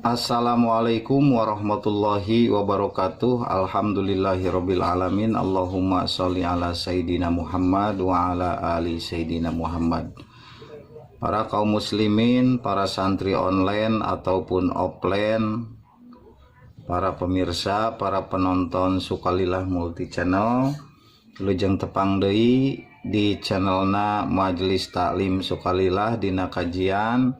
Assalamualaikum warahmatullahi wabarakatuh. Alhamdulillahirabbil alamin. Allahumma sholli ala sayidina Muhammad wa ala ali sayidina Muhammad. Para kaum muslimin, para santri online ataupun offline, para pemirsa, para penonton Sukalilah Multi Channel, wilujeng tepang deui di channelna Majelis Taklim Sukalilah dina kajian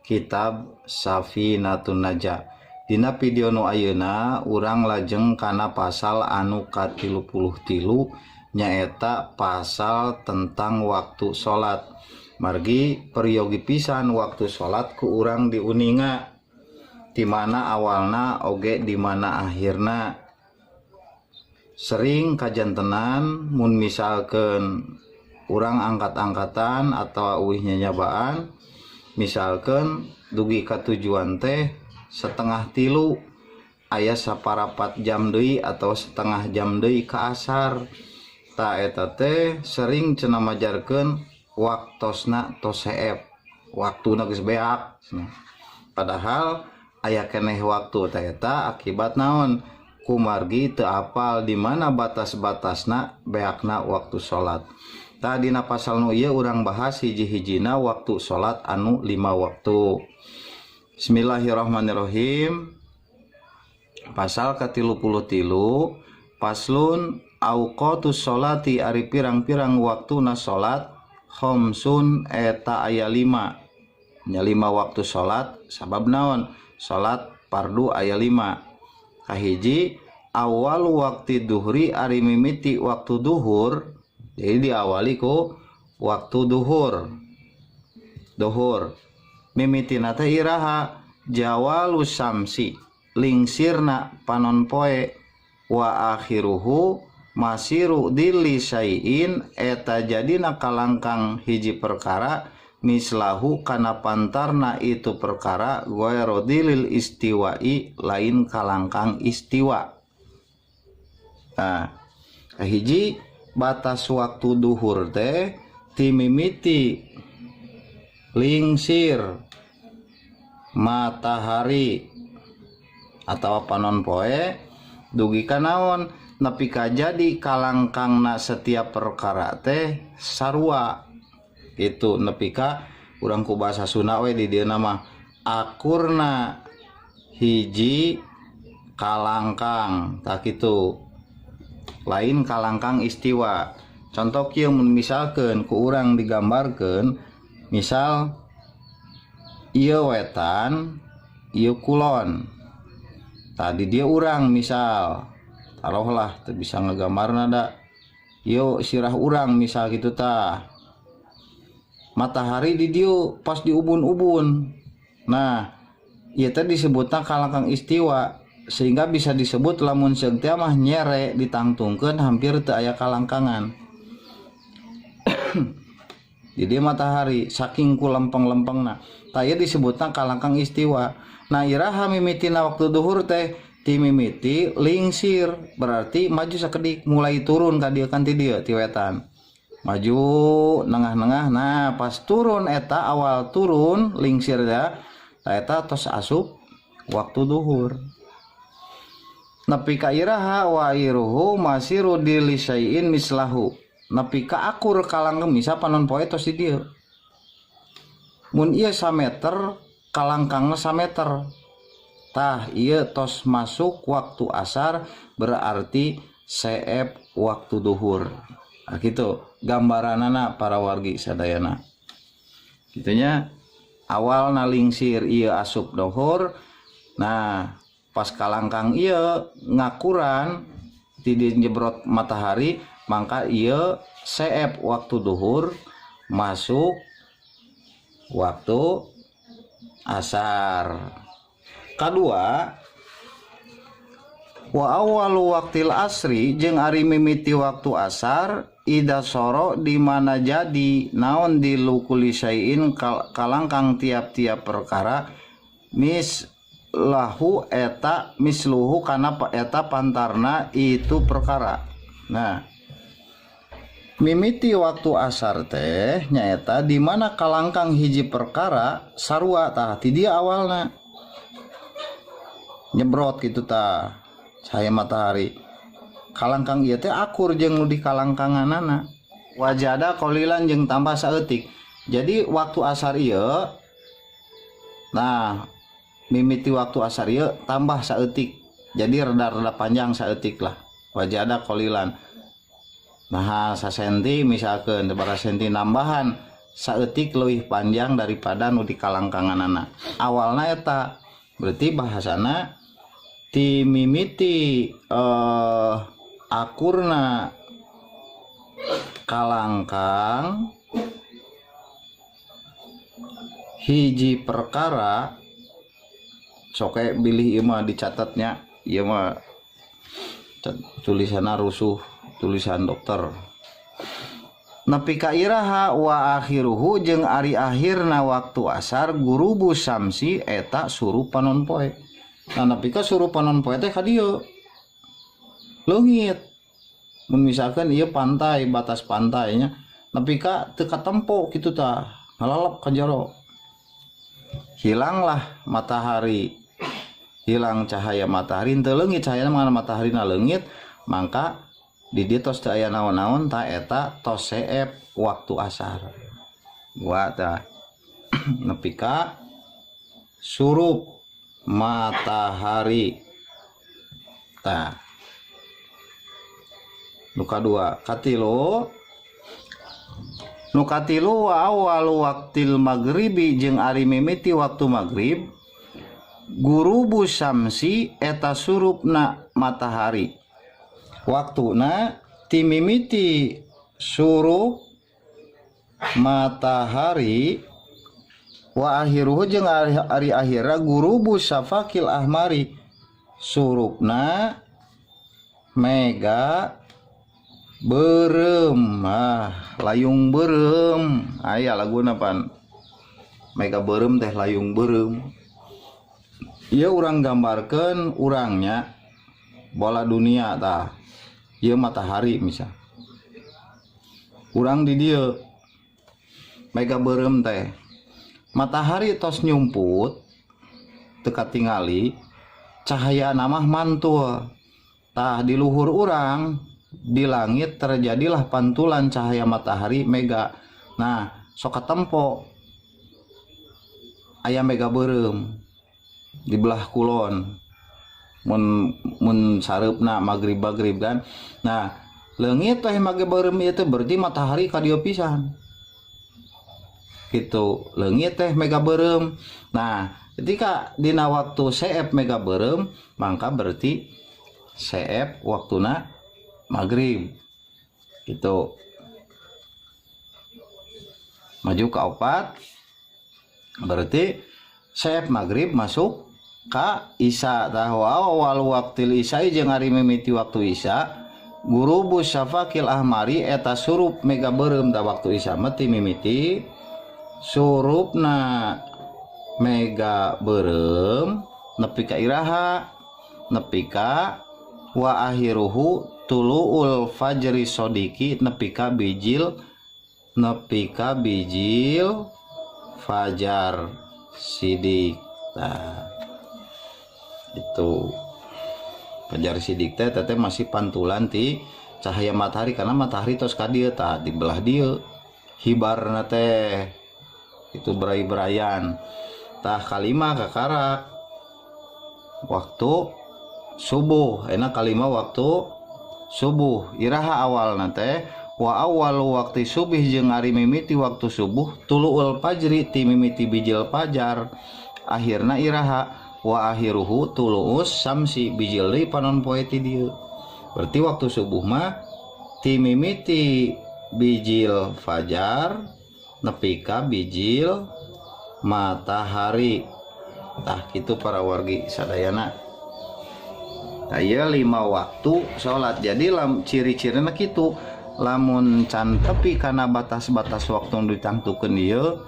Kitab Safinatun Najah. Dina video nu ayeuna urang lajeng kana pasal anu ka-33, nyaeta pasal tentang waktu salat. Margi peryogi pisan waktu salat ku urang diuninga di mana awalna oge di mana akhirna. Sering kajantenan mun misalkeun urang angkat-angkatan atau uih nyanyabaan, misalkan dugi ka tujuan teh 2.30, aya saparapat jam deui atau setengah jam deui ka asar. Ta eta teh sering cenah majarkeun waktosna tos seep, waktuna geus beak cenah. Padahal aya keneh waktu. Ta eta akibat naon? Kumargi teu apal di mana batas-batasna beakna waktu salat. Tah, dina pasal nu ieu urang bahas hiji-hijina waktu salat anu 5 waktu. Bismillahirrahmanirrahim. Pasal ka-33, faslun auqatus sholati, ari pirang-pirang waktuna salat, khamsun, eta aya 5 nya, 5 waktu salat. Sabab naon? Salat fardu aya 5. Kahiji, awal waktu duhri, ari mimiti waktu duhur. Jadi diawali ku waktu duhur. Duhur mimitina teh iraha? Zawalu syamsi, lingsirna panon poe, wa akhiruhu masiru dzilli syai'in, eta jadina kalangkang hiji perkara, mislahu, kana pantarna itu perkara, ghairu dzillil istiwa'i, lain kalangkang istiwa. Nah, hiji batas waktu duhur teh timimiti lingsir matahari atau panon poe dugi ka naon? Nepi ka jadi kalangkangna setiap perkara teh sarua itu, nepi ka urang ku bahasa Sunda we di dieu mah akurna hiji kalangkang. Tak kitu, lain kalangkang istiwa. Contoh kieu, mun misalkeun ku urang digambarkeun, misal ieu wetan, ieu kulon, tadi dia urang, misal taruhlah teu bisa ngegambarna da ieu sirah urang, misal gitu. Tah, matahari di dieu pas di ubun-ubun. Nah, ieu teh disebutna kalangkang istiwa, sehingga bisa disebut lamun seug teh mah nyere ditangtungkeun hampir teu aya kalangkangan. Jadi matahari saking ku lempeng-lempengna. Tah, ieu disebutna kalangkang istiwa. Nah, iraha mimitina waktu duhur teh? Timimiti lingsir, berarti maju sakedik, mulai turun ka dieu kan, ti dieu ti wetan maju nengah-nengah. Nah, pas turun eta awal turun lingsir ya, eta tos asup waktu duhur. Nepi ka iraha? Wa akhiruhu masiru dzilli syai'in mislahu, nepi ka akur kalangkang. Misal panon poe tos di dieu, mun ieu sameter, kalangkangna sameter, tah ieu tos masuk waktu asar, berarti seep waktu duhur. Nah, gitu gambaranana para wargi sadayana gitunya. Awal lingsir ieu asup duhur. Nah, pas kalangkang ieu ngakuran ti nyebrot matahari, maka ieu seep waktu duhur, masuk waktu asar. Kedua, wa awwalu waqtil asri, jeung ari mimiti waktu asar, ida soro, di mana jadi naon dzillu kulli syai'in, kalangkang tiap-tiap perkara, mislahu, eta misluhu, kana eta pantarna itu perkara. Nah, mimiti waktu asar teh nyaeta di mana kalangkang hiji perkara sarua. Tah, ti dia awalna. Nyebrot gitu tah cahaya matahari. Kalangkang ieu teh akur jeung nu di kalangkanganana. Wajada qalilan jeung tambah saeutik. Jadi waktu asar ieu, nah mimiti waktu asar ieu tambah saeutik. Jadi rada-rada panjang saeutik lah. Wajada qalilan. Nah sasenti misalkeun sabaraha senti nambahan saeutik leuwih panjang daripada nu di kalangkanganana. Awalna eta berarti bahasana ti mimiti akurna kalangkang hiji perkara soke bilih ieu mah dicatatnya, ieu mah tulisanna rusuh, tulisan dokter. Nepi ka iraha wa akhiruhu jeung ari akhirna waktu asar gurubu samsi eta surup panon poe. Nah nepi ka surup panon poe teh ka dieu leungit. Mun misalkan ieu pantai, batas pantainya nepi ka teu katempo kitu tah, ngalalep ka jero. Hilanglah matahari, hilang cahaya matahari, teu leungit cahayana mah mataharina leungit, mangka di dieu tos teu aya naon-naon tah eta tos seep waktu asar. Dua tah. Nepi ka surup matahari. Tah. Nu kadua, katilu. Nu katilu wa awwalu waqtil maghribi jeung ari mimiti waktu maghrib gurubu samsi eta surupna matahari. Waktuna ti mimiti surup matahari wa akhiruhu jeung ari akhirna gurubu safakil ahmari surupna mega beureum. Ah, layung beureum aya laguna pan mega beureum teh layung beureum. Ieu urang gambarkeun urangnya bola dunia tah. Ieu matahari misal. Urang di dieu mega beureum teh. Matahari tos nyumput teu katingali, cahaya mah mantul. Tah di luhur urang di langit terjadilah pantulan cahaya matahari mega. Nah, sok katempo aya mega beureum di belah kulon. Mun sareupna magrib-magrib kan. Nah, leungit teh mega beureum ieu teh berarti matahari ka dieu pisan. Gitu, leungit teh mega beureum. Nah, ketika dina waktu seep mega beureum, mangka berarti seep waktuna maghrib. Gitu. Maju ke opat berarti seep maghrib masuk ka isya. Tah awal waktil isya jeung ari mimiti waktu isya gurubu syafaqil ahmari eta surup mega beureum. Tah waktu isya mah ti mimiti surupna mega beureum nepi ka iraha nepi ka wa akhiruhu tuluul fajri sodiki nepi ka bijil fajar sidik. Nah, itu fajar sidik teh teh masih pantulan ti cahaya matahari karena matahari tos ka dieu tah di belah dieu hibarna teh itu berai-beraian. Tah kalima kakarak waktu subuh, enak kalima waktu subuh iraha awalna teh wa awal waktu subuh jeung ari mimiti waktu subuh tuluul fajri ti mimiti bijil fajar akhirna iraha wa akhiruhu tuluus samsi bijil deui panon poe ti dieu. Berarti waktu subuh mah ti mimiti bijil fajar nepi ka bijil matahari. Tah kitu para wargi sadayana. Tah ieu 5 waktu salat. Jadi ciri-cirina kitu lamun can tepi kana batas-batas waktu nu ditangtukeun ieu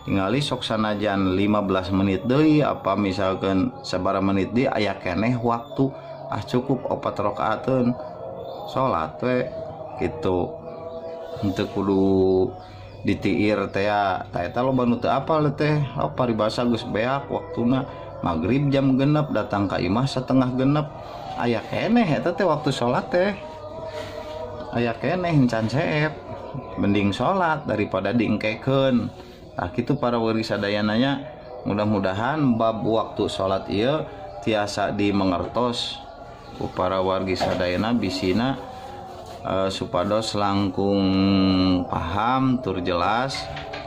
tingali sok sanajan 15 menit deui apa misalkan sabaraha menit deui aya keneh waktu ah cukup 4 rakaateun salat we kitu. Henteu kudu ditiir teh tah eta loba nu teu apal teh oh paribasa geus beak waktuna Maghrib jam 6 datang ka imah 5:30 aya keneh eta teh waktu salat teh aya keneh encan seep mending salat daripada diengkekeun. Tah kitu para wargi sadayananya, mudah-mudahan bab waktu salat ieu tiasa dimengertos ku para wargi sadayana bisina supados langkung paham tur jelas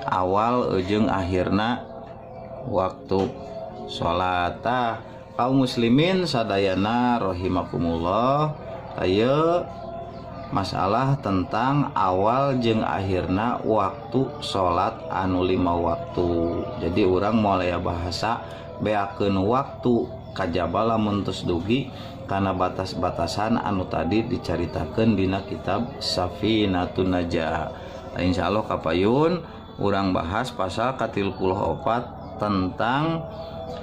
awal jeung akhirna waktu salat. Tah kaum muslimin sadayana rahimakumullah, aya masalah tentang awal jeung akhirna waktu salat anu 5 waktu. Jadi urang moal aya bahasa beakeun waktu kajaba lamun tos dugi kana batas-batasan anu tadi dicaritakeun dina kitab Safinatun Najah. Nah, insyaallah kapayun urang bahas pasal ka-34 tentang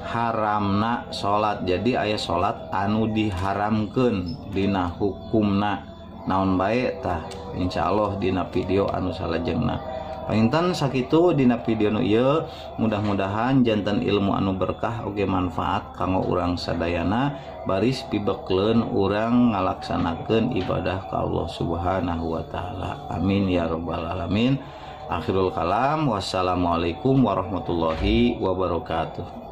haramna salat. Jadi aya salat anu diharamkeun dina hukumna naon bae tah insyaallah dina video anu salajengna. Panginten sakitu dina video nu ieu, mudah-mudahan janten ilmu anu berkah oge manfaat kanggo urang sadayana baris pibekleun urang ngalaksanakeun ibadah ka Allah Subhanahu wa taala. Amin ya rabbal alamin. Akhirul kalam, wassalamualaikum warahmatullahi wabarakatuh.